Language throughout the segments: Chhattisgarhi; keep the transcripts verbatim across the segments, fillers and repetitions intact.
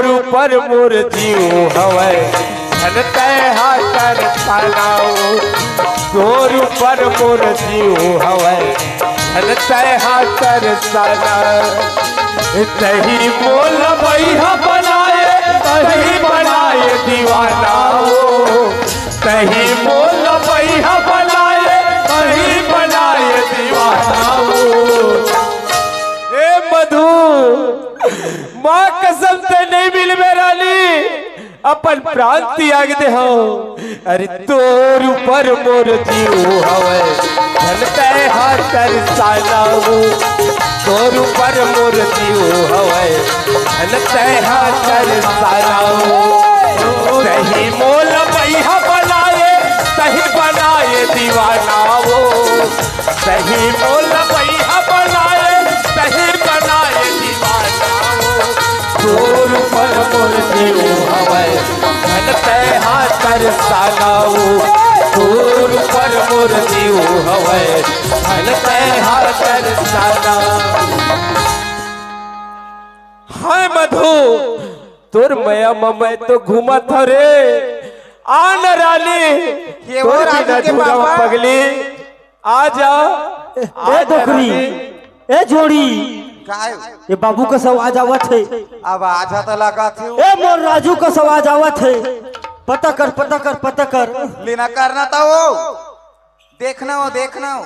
ऊपर मोर जीव हवय, धन तैं हा तरसाना वो। तोर ऊपर मोर जीव हवय, धन तैं हा तरसाना। तहीं मोला बइहा बनाए, तहीं बनाए दीवाना वो। तहीं मोला बइहा बनाए, तहीं बनाए दीवाना वो। ए मधु, माँ कसम तैं नइ मिलबे रानी, अपन प्राण तियाग दे हव। अरे तोर ऊपर मोर जीव हवय, धन तैं हा तरसाना वो। तोर ऊपर मोर जीव हवय, धन तैं हा तरसाना वो। तहीं मोला बइहा बनाए, तहीं बनाए दीवाना वो। तहीं मोला बइहा बनाए, तहीं बनाए दीवाना वो। तोर ऊपर मोर जीव हवय, धन तैं हा तरसाना वो। तोर ऊपर मोर जीव हवय, धन तैं हा तरसाना। हाय मधु, तोर मया म मैं तो घूमत हव रे। आ न रानी, ये वो तोर राजू बिना के झूला म पापा। पगली। आ जा, ए, आ ए जा डोकरी, रानी। ए जोड़ी, काय? ये बाबू कस आवाज आवत हे। आवाज हा तो लागत हे। ए मोर राजू कस आवाज आवत हे। पता कर, पता कर, पता कर। लेना करना तो वो। देखना वो, देखना वो।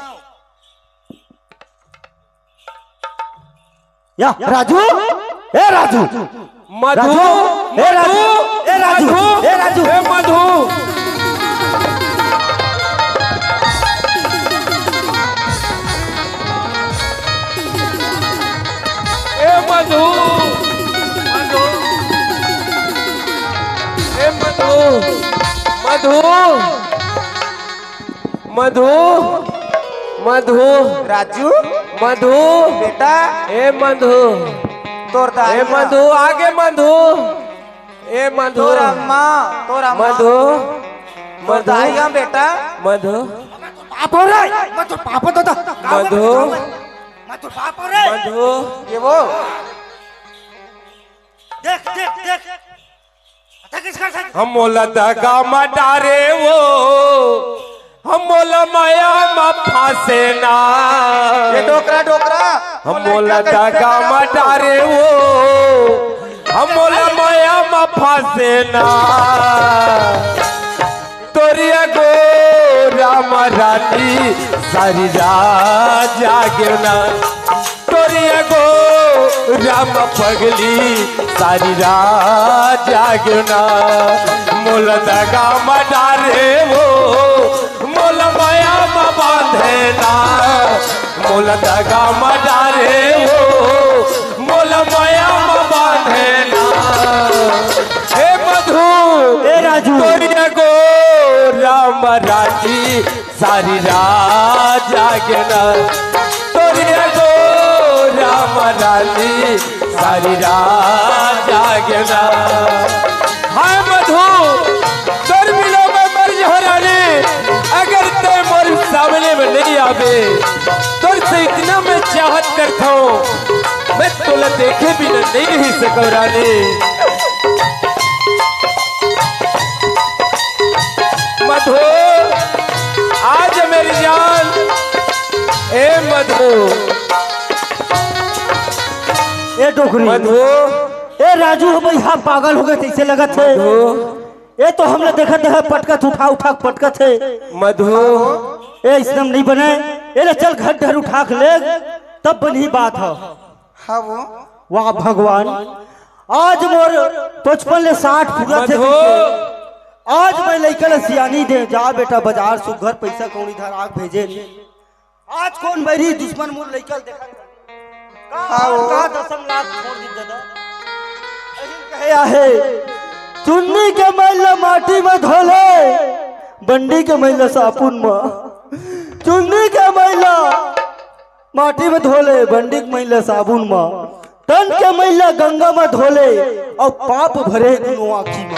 या, राजू, ए राजू। मधु, राजू, ए राजू, मधु, ए राजू, मधु, ए राजू। ए मधु। ए मधु, मधु, ए मधु, मधु। मधु, मधु, राजू, मधु, बेटा, ए मधु, तोर दाई ए हा। मधु, आगे मधु, ए मधु, तोर अम्मा, तोर अम्मा। मधु, तोर मधु। दाई हा बेटा। मधु। पाप हो रे, मैं तो पाप हो दादा। मधु। मैं तो पाप हो रे। मधु। ये वो। देख, देख, देख। हम मोला दगा म डारे वो, हम मोला मया म फांसे ना। ये डोकरा, डोकरा। हम मोला दगा म डारे वो, हम मोला मया म फांसे ना। तोरिया गो राम रानी सारी रात जागे ना। तोरिया गो राम पगली सारी रात जागे ना। मोला दगा म डारे वो, मोला मया म बांधे ना। मोला दगा म डारे वो, मोला मया म बांधे ना। हे मधु, ए राजू। तोरिया गो राम रानी सारी रात जागे ना, तोरिया गो राम रानी सारी रात जागे ना। हाय मधु, तोर बिना मैं मर जाहूं रानी, अगर तैं मोर सामने में नहीं आबे, तोर से इतना मैं चाहत करता हूँ, मैं तोला देखे बिना नहीं रह सकूं रानी। मधु, आज मेरी जान, ए मधु, ए डोकरी, मधु, ए राजू हो भाई, हाँ पागल हो गए, कैसे लगत हे? मधु। ए तो हमला देखत हे, पटकत उठा उठा के पटकत हे। मधु। ए इसनम नहीं बने, ए ले चल घर डहर उठा के ले, तब बनही बात ह। हाँ वो। वाह भगवान, आज मोर पचपन ले साठ पूरा थे मधु। आज मैं लइका ल सियानी दे, जा बेटा बाजार सुघर पैसा कौड़ी धरा के भेजे। आज कोन बैरी दुश्मन मोर लइका ल देखा। का हाँ वो। का दसम लाख छोड़ दी दादा। अहिन कहे आहे, चुन्नी के मैला माटी में धोले, बंडी के मैला साबुन में। चुन्नी के मैला माटी में धोले, बंडी के मैला साबुन में, तन के मैला गंगा में धोले, अउ पाप भरे दुनों आँखी में।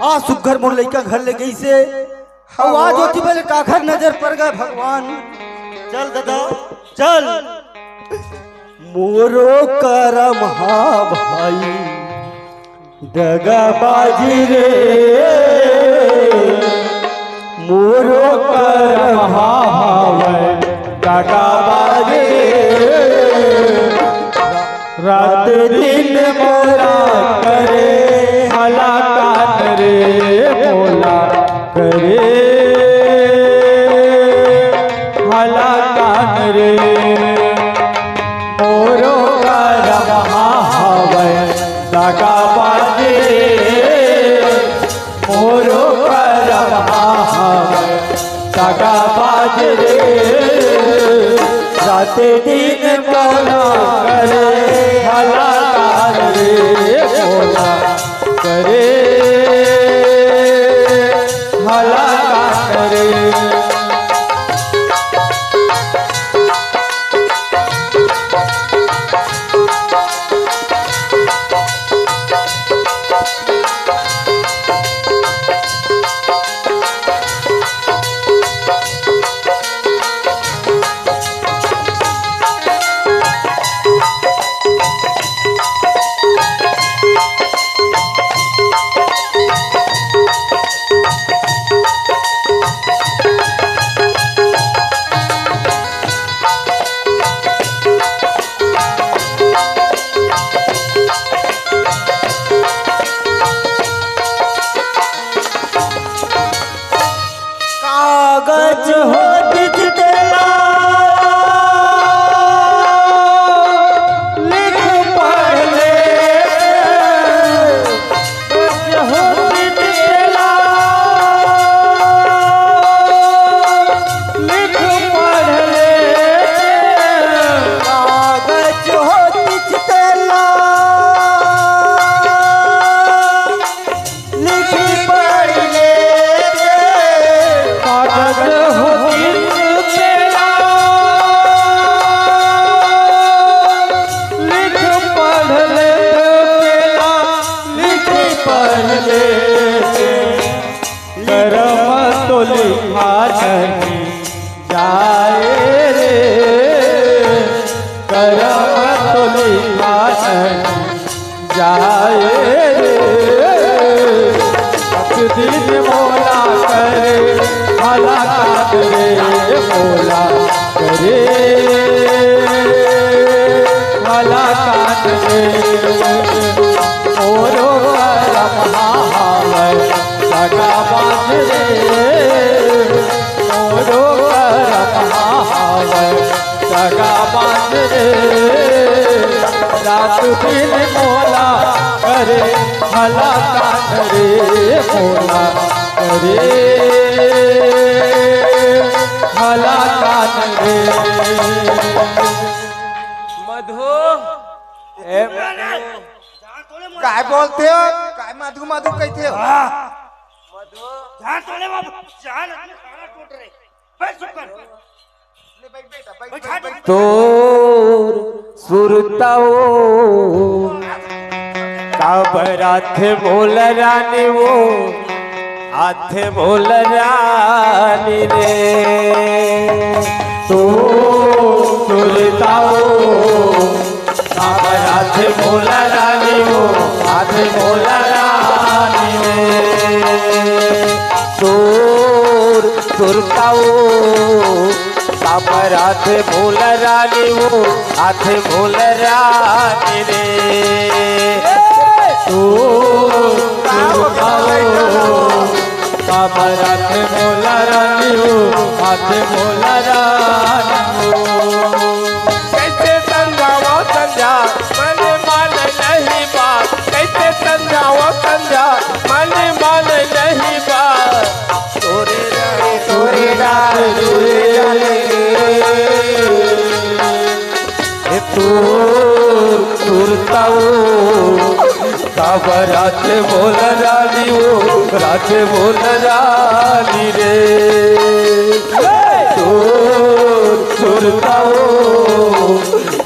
आ सुघर मोर लइका घर ले गइसे, अउ आज ओती बेले काखर नजर पर गए भगवान। चल दादा, चल। मोरो करम हा भाई। दगाबाज रे, मोरो करम हावय दगाबाज रे। रात दिन मोला करे हलाकान रे, मोला करे हलाकान रे। मोरो करम हावय दगाबाज रे, मोरो करम हावय दगाबाज रे। रात दिन मोला करे हलाकान रे, मोला करे हलाकान रे। कागज होतिस तेला लिख पढ़ ले, कागज होतिस तेला लिख पढ़ ले, कागज होतिस तेला लिख पढ़ ले। कागज होतिस तेला लिख पढ़ ले, तेला लिख पढ़ ले। करम तो लिखा नहीं जाए रे, करम तो लिखा नहीं जाए रे। एक दिन मोला करे हलाकान रे, मोला करे हलाकान रे। मोरो करम हावय दगाबाज रे, मोरो करम हावय दगाबाज रे। रात दिन मोला करे हलाकान रे, मोला करे हलाकान रे। मधु, ए मधु। काय बोलते हो? काय मधु मधु कहते हो? हाँ। मधु। जान तो ले बाबू, जान अपने सारा टूट रहे। बैठ चुप कर। ले बैठ, बैठ, बैठ, बैठ, बैठ। तोर सुरताओ काबर आथे मोला रानी वो, आथे मोला रानी रे। तोर सुरताओ काबर आथे मोला रानी वो, आथे मोला रानी रे। तोर सुरताओ काबर आथे मोला रानी वो, आथे मोला रानी रे। तोर सुरताओ काबर आथे मोला रानी वो, आथे मोला रानी वो। कैसे समझावंव संझा, मन माने नहीं बात। कैसे समझावंव संझा, मन माने नहीं बात। तोरे रात, तोरे रात, तोरे रात। ए तोर सुरताओ काबर आथे मोला रानी वो, आथे मोला रानी रे। तोर सुरताओ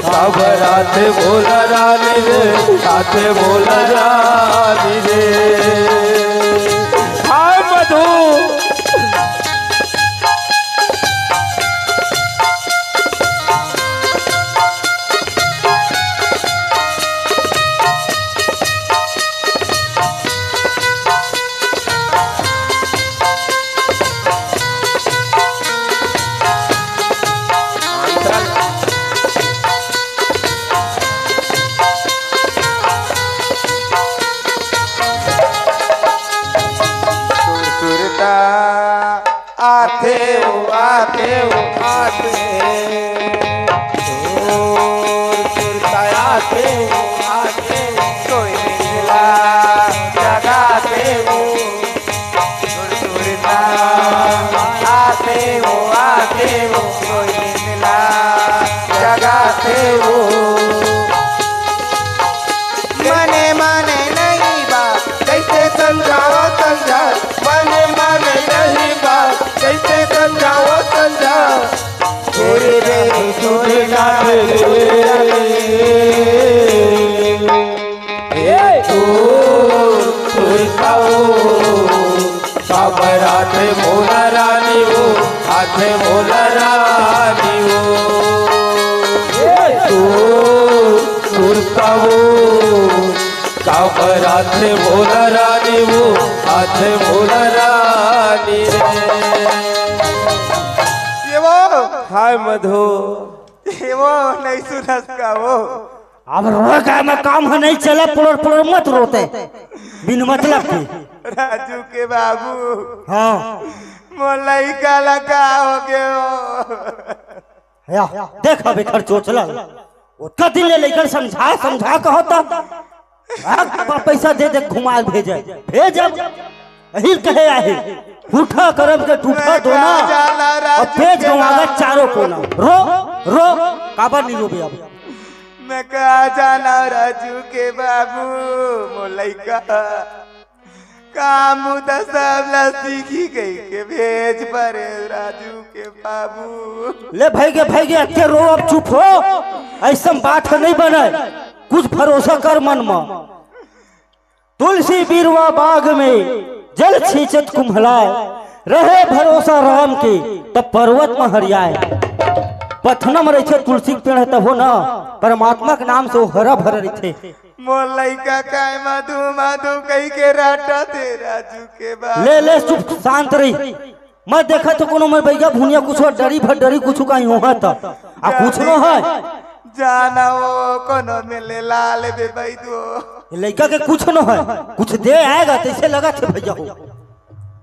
काबर आथे मोला रानी रे, आथे मोला रानी रे। हाय मधु। आते हो, आते हो। सुर, सुर का आते हो, आते हो। कोई मिला जगाते हो। सुर, सुर का आते हो, आते हो। कोई मिला जगाते हो। मने मने नहीं बा, कैसे समझाओ समझा। मने मने नहीं बा, कैसे समझाओ समझा। तेरे रे सुर गावे रे। ए तू सुर गाओ। काबर आथे मोला रानी वो, आथे मोला रानी वो। ए तू सुरता वो, काबर आथे मोला रानी वो, आथे मोला रानी रे। ये वो। हाय मधो। ये वो नहीं सुनस का वो। अब रो का मैं काम है नहीं चला, पुलर पुलर मत रोते, बिन मतलब की। राजू के बाबू। हाँ। मोर लइका ला का हो गयो? या, देख अब एकर चोचला। ओतका दिन ले लइका समझा, समझा कहो त। आ, प-, पैसा दे दे, घुमा भेजे। भेज अब। अहिर कहे आहे। उठा करम के टूटा दोना। अब भेज गंवागा चारों कोना। रो, रो, काबर नहीं रोबे अब? मैं कहा जाना राजू के बाबू, मोर लइका। काम बुता सब ला सीखी गई के भेज परे राजू के बाबू। ले भाई के, भाई के, अत्ते रो, अब चुप हो। ऐसन बात नहीं बने। कुछ भरोसा कर मन में। तुलसी बिरवा बाग में जल छींचत कुम्हलाय, रहे भरोसा राम के तब पर्वत में हरियाय। पथना में रहिथे तुलसी के पेड़ ह तभो न, परमात्मा के नाम से वो हरा भरा रहिथे। मोर लइका काय मधु मधु कहि के रटत हे राजू के बाबू। ले, ले, चुप, शांत रही। मैं देखत हो कोनो मोर बइगा भुनिया कुछ डरी भर डरी कुछ कहीं होहा त। आ कुछ न होय। जाना वो कोनो मिले ला लेबे बैदो। ये लइका के कुछ न होय। कुछ दे आएगा तैसे लगत हे भइया हो।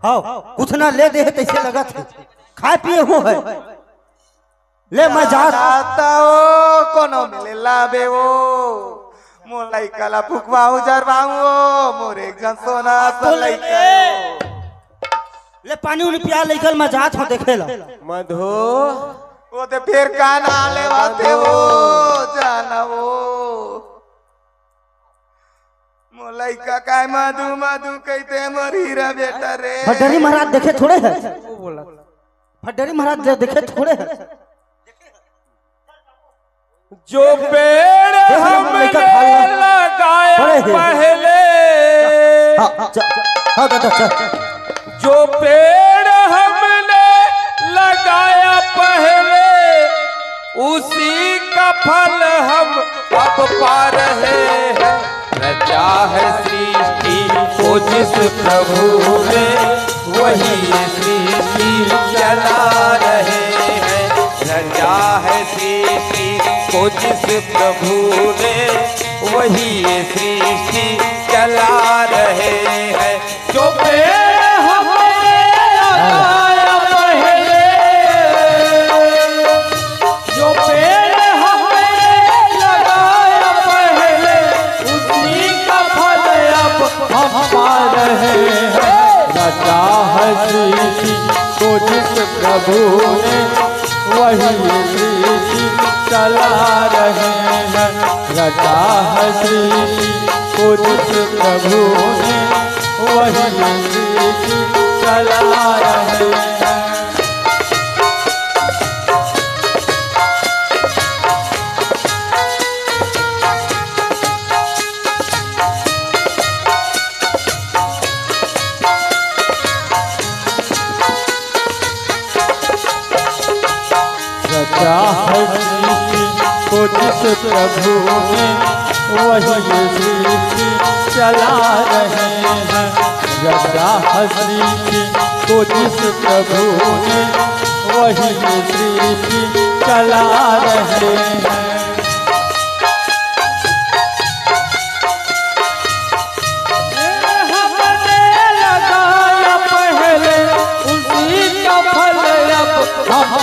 हाँ, कुछ ना ले दे हे तैसे लगत हे। खाए पिए हो है। ले मैं जात। जाता हो, कोनो मिले लाबे वो। मोर लइका ला फुकवाऊ जरवाऊ वो, मोर एक जन सोना सा तो ले लइका ले। वो। ले पानी उनी पिया लइका ल, मैं जात हो देखे ला। मधो। वो ते फेर का ना लेवाते वो, जाना वो। मोर लइका काय मधु मधु कहिथे मोर हीरा बेटा रे। भड्डरी महाराज देखे थोड़े है। वो बोला। भड्डरी महाराज दे-, देखे थोड़े है। जो पेड़ देख ना, हमने लइका खा लिया। लगाया पड़े हैं। पहले। हाँ, हाँ, चल, हाँ, दादा, चल। जो पेड़ हमने लगाया पहले, उसी का फल हम अब पा रहे हैं। रचा है सृष्टि को जिस प्रभु ने, वही सृष्टि चला रहे हैं। रचा है सृष्टि को जिस प्रभु ने, वही सृष्टि चला रहे हैं। जो पेड़ हमने लगाया पहले, जो पेड़ हमने लगाया पहले, उसी का फल अब हम पा रहे हैं। रचा है सृष्टि को जिस प्रभु ने, वही सृष्टि चला रहे हैं। रचा है सृष्टि को जिस प्रभु ने, वही सृष्टि चला रहे हैं। रचा है सृष्टि को जिस प्रभु ने, वही सृष्टि चला रहे हैं। रचा है सृष्टि को जिस प्रभु ने, वही सृष्टि चला रहे हैं। हमने लगाया पहले, उसी का फल अब हम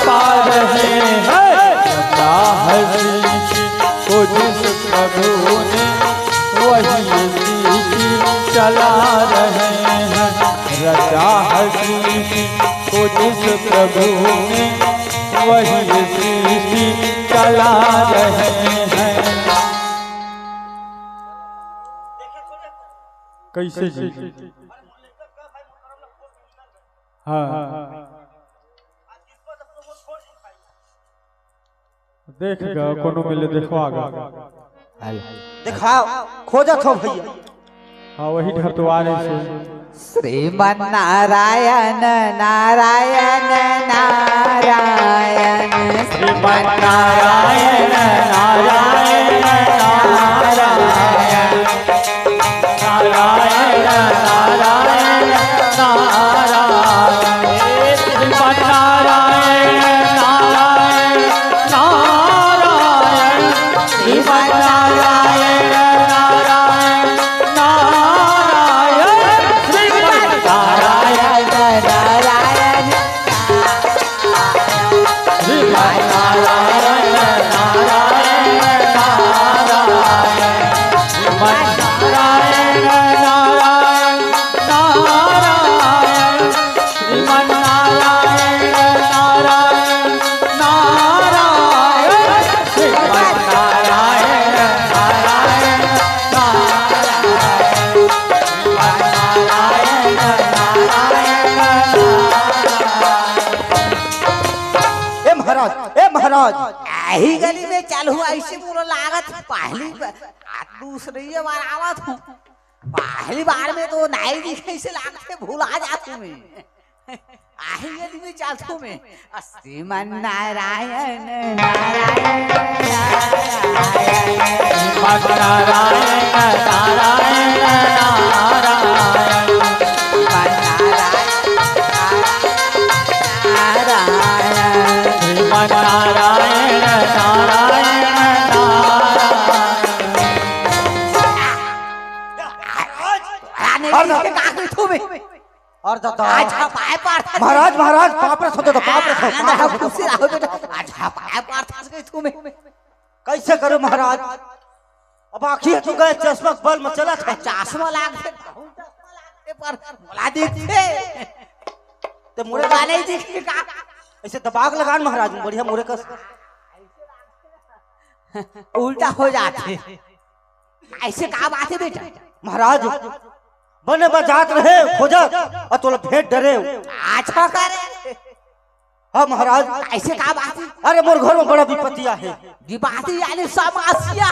चला रहे हैं। रचा है सृष्टि को जिस प्रभु ने, वही सृष्टि चला रहे हैं। कैसे जी? हाँ। देख गा, कोनो मिले, देखवा गा। देखा, खोजत हो भैया। हाँ, वही घर तो आ रहे से। श्रीमन नारायण नारायण नारायण श्रीमन नारायण नारायण नारायण नारायण नारायण श्रीमन नारायण नारायण नारायण श्रीमन नारायण नारायण नारायण श्रीमन नारायण नारायण श्रीमन नारायण नारायण नारायण श्रीमन नारायण नारायण नारायण श्रीमन नारायण नारायण नारायण श्रीमन नारायण नारायण नारायण श्रीमन नारायण नारायण नारायण। ए महाराज, ए महाराज, यही गली में चालू ऐसे पूरा लागत पहली बार, आज दूसरी बार आवत हूँ। पहली बार में तो नाई जी कैसे लागते भुला जात हूँ मैं। आही गली में चालत हूँ मैं। श्रीमन नारायण नारायण नारायण श्रीमन नारायण नारायण नारायण श्रीमन नारायण नारायण श्रीमन नारायण नारायण नारायण। अरे नहीं, इसके का कही तू भी? और दादा, आज झपाए पार था। महाराज, महाराज, पाप रस होते तो पाप रस हो, हाँ, पाप रस खुशी रहो बेटा। आज झपाए पार था गई तू में। कैसे करो महाराज? अब आँखी तो गए, चश्मा के बल में चला था। चश्मा लाग से, चश्मा लाग से पर मोला दिखते। ते मोरे मोला नहीं दिखते का? ऐसे दबाग लगान महाराज, बढ़िया मोरे कस। उल्टा हो जाते। ऐसे का बात है बेटा? महाराज, बने बजात रहे खोजत, और तोला भेंट डरे। अच्छा करे। हाँ महाराज, ऐसे का बात है? अरे मोर घर में बड़ा विपत्ति आहे। विपत्ति यानी समस्या।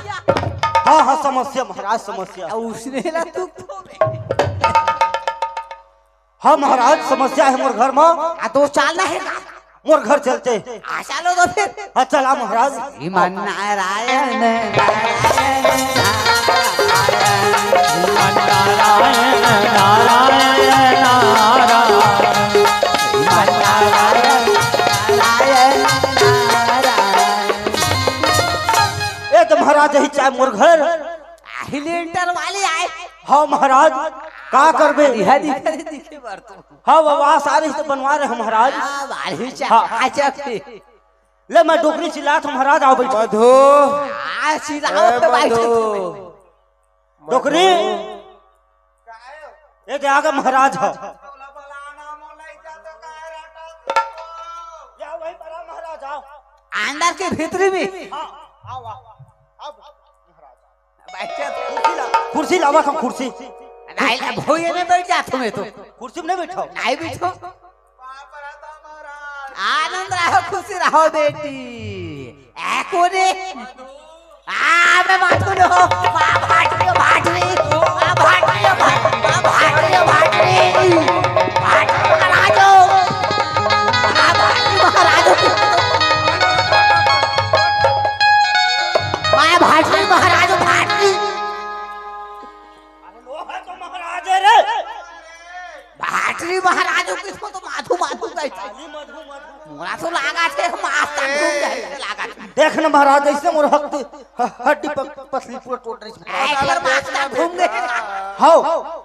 हाँ हाँ, समस्या महाराज, समस्या। उसने ला तू तो हाँ महाराज, समस्या है मोर घर में। आ तो चालना है का? मोर घर चलते। आ चालो तो फिर। हाँ चला महाराज। श्रीमन नारायण नारायण नारायण श्रीमन नारायण नारायण नारायण श्रीमन नारायण नारायण नारायण। ए तो महाराज, यही चाहे मोर घर। आही लेंटर वाली आए। हाँ महाराज, का करबे? दिहा दिखे दिखे बर तो। हाँ, वो आवास आ रही तो बनवा रहे महाराज। आ बारी चाचा के। ले मैं डोकरी चिल्लात हूँ महाराज, आओ बैठो। मधु। आ चिल्लाओ ए तो बैठो। मधु। डोकरी। ये दे आगे महाराज ह। या वही बड़ा महाराज, आओ। अंदर के भीतरी में। हाँ, आओ, आओ, आओ महाराज। बैठे तो। कुर्सी ला, कुर्सी लावा हम कुर्सी। नहीं ना भोये में बैठ जा तुम्हें तो। कुर्सी में नहीं बैठो। नहीं बैठो। आनंद रहो, खुशी रहो बेटी। ए कोने? आ मैं माथु लो। माँ भाटरी, भाटरी। माँ भाटरी, भाटरी। माँ भाटरी, भाटरी। भाटरी महाराजो। माँ भाटरी महाराजो। माँ भाटरी महाराजो, भाटरी। अरे लोहा तो महाराज है रे। भाटरी महाराजो किसको तो माथु माथु गई। खाली मधु मधु। मोला तो लागा थे मास्टर तुम गए लागा थे। देख न महाराज, ऐसे मोर हक ह-, हड्डी प-, पसली पूरा टूट रही है। ऐ कर मास्टर घूम गए। हाओ।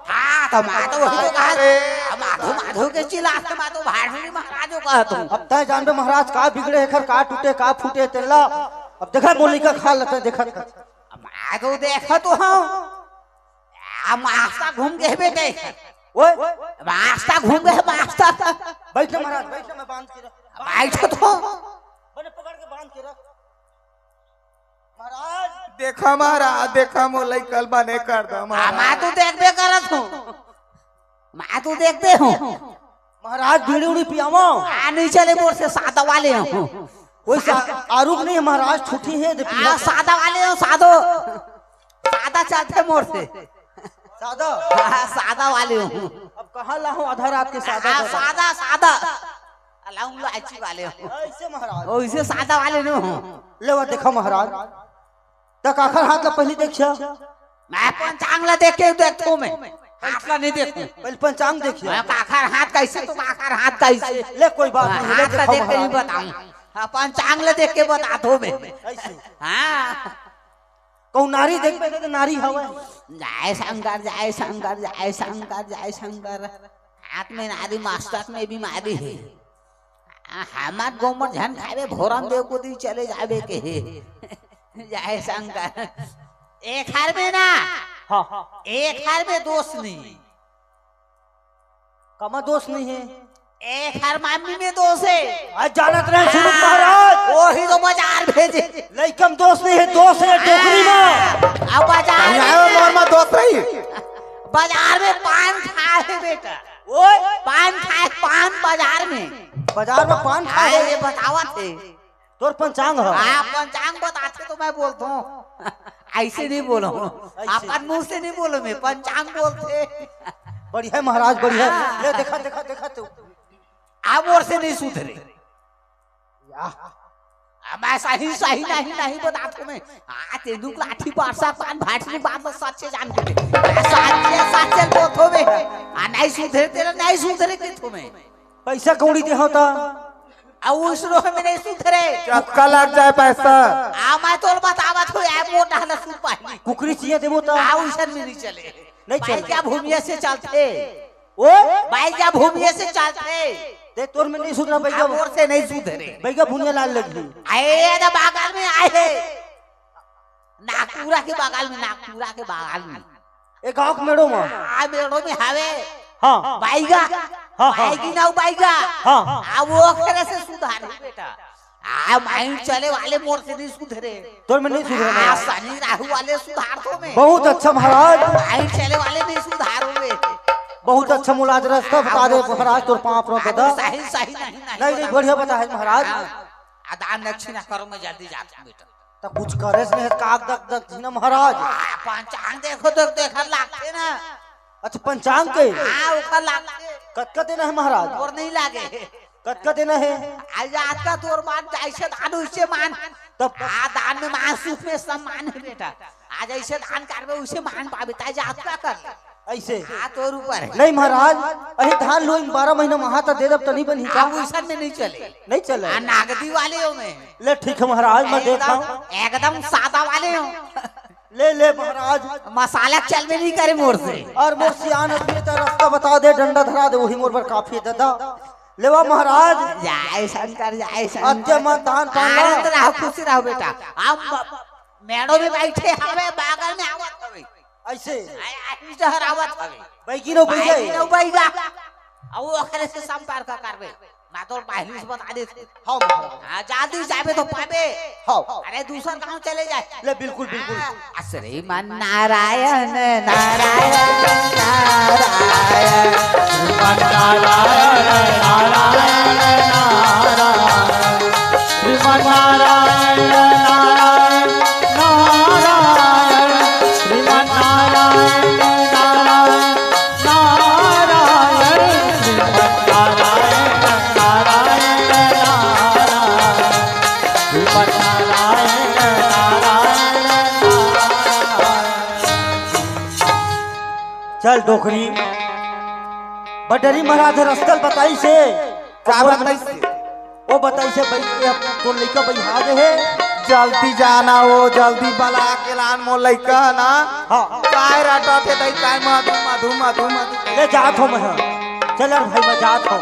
हाँ तो माँ तो वही तो कहा। अब माधो माधो के चिल्ला के माँ तो भाटरी महाराजो कहा तुम। अब तय जानबे महाराज का बिगड़े है, खर का टूटे का फूटे तेला। अब देखा मोली का खा लेते देखा। अब माँ तो देखा तो हम। अब मास्टर घूम गे बेटे। ओए, मास्टर घूम गे, मास्टर। बैठ ना महाराज, बैठ ना, मैं बांध के रख। बैठ तो। बने पकड़ के बांध के रख। महाराज। देखा महाराज, देखा, मोर लइका ल बने कर दो महाराज। मैं तो देखबे करत हूँ, मैं तो देखते हूँ। महाराज, बीड़ी उड़ी पियावो। आ, नहीं चले मोर से, सादा वाले हूँ। कोई सा-, आरुग नहीं है महाराज, ठूठी है, दे आ, पिया। सादा वाले हूँ, सादो। सादा चलते मोर से। सादा? हाँ, सादा वाले हूँ। अब कहाँ लाहूँ आधा रात के सादा हाँ, सादा? सादा, सादा। लाहूँ लाची वाले हूँ। ऐसे महाराज। ओ, इसे सादा वाले नो हूँ। ले वा देखा महाराज। त काखर हाथ ला पहली देखिया। मैं पंचांग ला देख के देखथों मैं। हाथ ला नहीं देखूँ। पहले पंचांग देखिया। मैं काखर हाथ कैसे तो काखर हाथ कैसे। ले कोई बात नहीं, ले हाथ ला देखा देख के नहीं महाराज। बताऊँ। हाँ, पंचांग ला देख के बताथों मैं। ऐसे। हाँ। कहूँ नारी देखबे त नारी हवय। जय शंकर, जय शंकर, जय शंकर, जय शंकर। हाथ में नारी, मस्तक में भी नारी हे। आ, हमर गोमर झन खाबे, भोरम देव कोती चले जाबे के हे। जय शंकर। एखर में ना, हाँ। एखर में दोष नहीं। कामा दोष नहीं हे? एखर मामी में दोष हे। आज जानत रहे सुरुज महाराज। वही तो बाजार भेजे। लइका में दोष नहीं हे, दोष हे डोकरी में। अब बाजार कहीं आयो मोर में दोष रही। बाजार में पान खाए हे बेटा। ओए। पान खाए, पान बाजार में। बाजार में पान खाए आए हे। ये बतावत हे। तोर पंचांग ह। हाँ, पंचांग बताथे तो मैं बोलथों। ऐसे नहीं बोलूँ। ऐसे। अपन मुँह से नहीं बोलूँ मैं, पंचांग बोलथे। बढ़िया महाराज, बढ़िया। हाँ। ले देखा, देखा, देखा तू। अब मोर से नहीं सुधरे। या। अब मैं सही, सही नहीं, नहीं बताथों मैं। आ, तेंदुक लाठी पारसा पान भाटनी बात बस सच्चे जान के। आ, सच्चे, सच्चे बोलथों मैं। आ, नहीं सुधरे तेरा, नहीं सुधरे के थो मैं। पैसा कौड़ी दे होता। आ, उसरो में नहीं सुधरे। चक्का लग जाए पैसा। आ, मैं तोर बतावत हूँ, आ मोटा हला सुन पाही। कुकरी चाहिए देबो त। आ, उसन में नहीं चले। नहीं चले। बाई जा भूमिया से चलथे। ओ? बाई जा भूमिया से चलथे। ते तोर में नहीं सुधरा बैगा। आ, मोर से नहीं सुधरे। बैगा भूमिया लाल लगी। आए, ये तो बगल में आए हे। नागपुरा के बगल में, नागपुरा के बगल में। ए गाँव के मेड़ो में? आ, मेड़ो में हवे। हाँ। बाईगा। हाँ, हाँ। बाईगी ना बाईगा। हाँ। आ, वो ओकरे से सुधार हे बेटा। आ, माइंड चले वाले मोर से नहीं सुधरे। तोर में नहीं सुधरे आ, महाराज। शनि राहु वाले सुधार दो मैं। बहुत अच्छा महाराज। माइंड चले वाले नहीं सुधार हो मैं। बहुत अच्छा मुलाज रस्ता बता दे महाराज, तोर पाँव पर दादा। सही, सही नहीं, नहीं नहीं, नहीं, बता। बढ़िया बता है महाराज। हाँ। आ, दान दक्षिणा करो, मैं जल्दी जाता हूँ बेटा। त कुछ करे से नहीं, काग दक दक जी ना महाराज। आ, पंचांग देखो तो देखा लागथे ना। अच्छा, पंचांग के? हाँ, ओकर लागथे। कतका देना है महाराज? और नहीं लागे। कतका देना है? आज, आज का तोर मान जैसे दान वैसे मान। तब? आ, दान में मान, सुख में सम्मान है बेटा। आज ऐसे दान करबे, उसे मान पाबे, ताई जात का कर ले। ऐसे? हाँ, तोर ऊपर है। नहीं महाराज, अही धान लोई बारह महीना महा त दे दब त नहीं बनही का? हाँ, वैसन में नहीं चले। नहीं चले? हाँ, नागदी वाले हो मैं। ले ठीक है महाराज, मैं एकदम, देखा हूँ। एकदम सादा वाले हो। ले, ले महाराज। मसाला चल में नहीं करे मोर से। और मोर सियान आदमी त रास्ता बता दे, डंडा धरा दे, वही मोर बर काफी है दादा। लेवा महाराज। जय शंकर, जय शंकर। अत्य मत धान पान ला। आनंद रहो, खुशी रहो बेटा। अब म-, मेड़ो में बैठे हवे, बगल में आवत हवे। ऐसे? आए, आए, शहर आवत हवे। बैगी नो बैगे। बैगी नो बैगा। अब वो ओकरे से संपर्क करबे। मैं तो पहले से बता देत हूँ। हाँ, महाराज। हाँ, जल्दी जाबे तो पाबे। हाँ। अरे, दूसर गाँव चले जाए। ले, बिल्कुल, बिल्कुल। हाँ, श्रीमन नारायण, नारायण, नारायण। श्रीमन नारायण, नारायण, नारायण। श्रीमन नारायण, नारायण, नारायण। श्रीमन नारायण, नारायण। नारायण श्रीमन नारायण, नारायण, नारायण श्रीमन नारायण, नारायण, नारायण। चल डोकरी, बडरी महाराज रस्ता ल बताइस हे। का बताइस हे? वो बताइस हे भाई, ये अब तो लइका भाई हागे हे। जल्दी जाना, वो जल्दी बला के लान मोर लइका ना। हाँ। काय रटत हे दाई, काय मधु, मधु, मधु, मधु। ले जात हो मैं, हाँ। चल यार भाई, मैं जात हूँ।